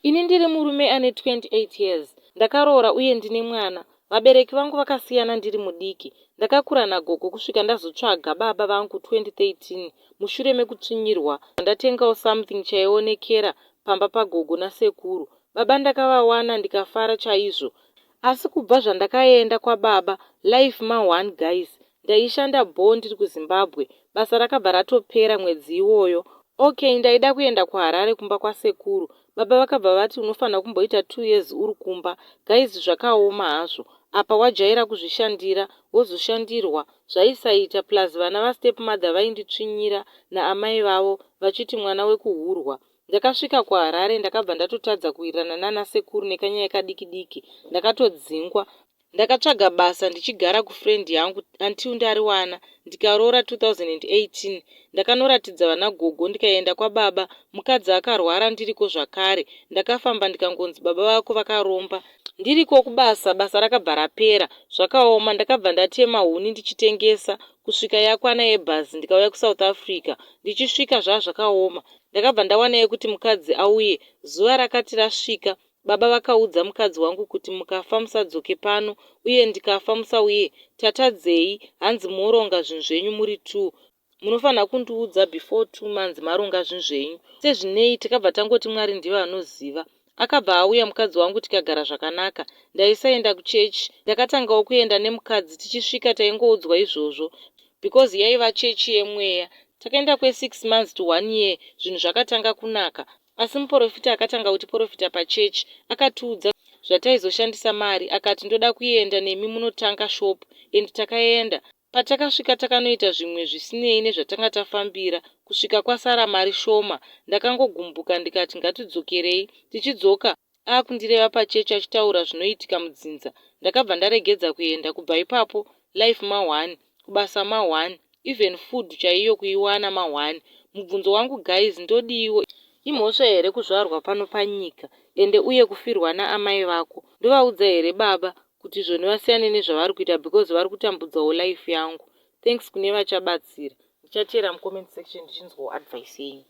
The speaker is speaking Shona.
Ini ndiri murume ane 28 years. Ndakaroora uye ndine mwana. Vabereki vangu vakasiyana ndiri mudiki. Ndakakura nagogo kusvika ndazotsvaga baba vangu 2013 mushure mekutsvinyirwa ndatengawo something chaionekera pamba pagogo nasekuru. Baba ndakavawana ndikafara chaizvo. Asi kubva zvandakaenda kwababa life ma one guys. Ndaishanda bho ndiri kuZimbabwe. Basa rakabva ratopera mwedzi iwoyo. Okay ndaida kuenda kuHarare kumba kwasekuru. Baba vakabva vati unofanira kumboita 2 years uri kumba. Guys, zvakaoma hazvo. Apa wajaira kuzvishandira wozoshandirwa zvaisaita, plus vana vastepmother vainditsvinyira naamai vavo vachiti mwana wekuhurwa. Ndakasvika kuHarare ndakabva ndatotadza kuwirirana nana sekuru nekanyaya kadiki diki. Ndakatodzingwa. Ndakatsvaga basa ndichigara kufriend yangu until ndariwana ndikaroora 2018. Ndakanoratidza vanagogo ndikaenda kwababa. Mukadzi akarwara ndiriko zvakare. Ndakafamba ndikangonzi baba vako vakaromba. Ndiriko kubasa basa rakabva rapera. Zvakaoma, ndakabva ndatema huni ndichitengesa kusvika yakwana yebhazi ndikauya kuSouth Africa. Ndichisvika zvazvakaoma. Ndakabva ndawana yekuti mukadzi auye. Zuva rakati rasvika baba vakaudza mukadzi wangu kuti mukafa musadzoke pano uye ndikafa musauye. Tatadzei? Hanzi moronga zvinhu zvenyu muri two. Munofanira kundiudza before 2 months maronga zvinhu zvenyu. Sezvinei takabva tangoti Mwari ndivo vanoziva. Akabva auya mukadzi wangu tikagara zvakanaka. Ndaisaenda kuchechi. Ndakatangawo kuenda nemukadzi tichisvika taingoudzwa izvozvo because yaiva chechi yemweya. Takaenda kwe6 months to one year zvinhu zvakatanga kunaka. Asi muprofita akatanga kutiprofita pachechi akatiudza zvataizoshandisa mari akati ndoda kuenda nemi munotanga shop and takaenda. Patakasvika takanoita zvimwe zvisinei nezvatanga tafambira kusvika kwasara mari shoma. Ndakangogumbuka ndikati ngatidzokerei. Tichidzoka akundireva pachechi achitaura zvinoitika mudzinza. Ndakabva ndaregedza kuenda. Kubva ipapo life ma1, kubasa ma1, even food chaiyo kuiwana ma1. Mubvunzo wangu guys, ndodiiwo? Imhosva here kuzvarwa pano panyika ende uye kufirwa naamai vako? Ndovaudza here baba kuti zvoni vasiyane nezvavari kuita because vari kutambudzawo life yangu? Thanks kune vachabatsira. Ndichateera mucomment section ndichinzwawo advice yenyu.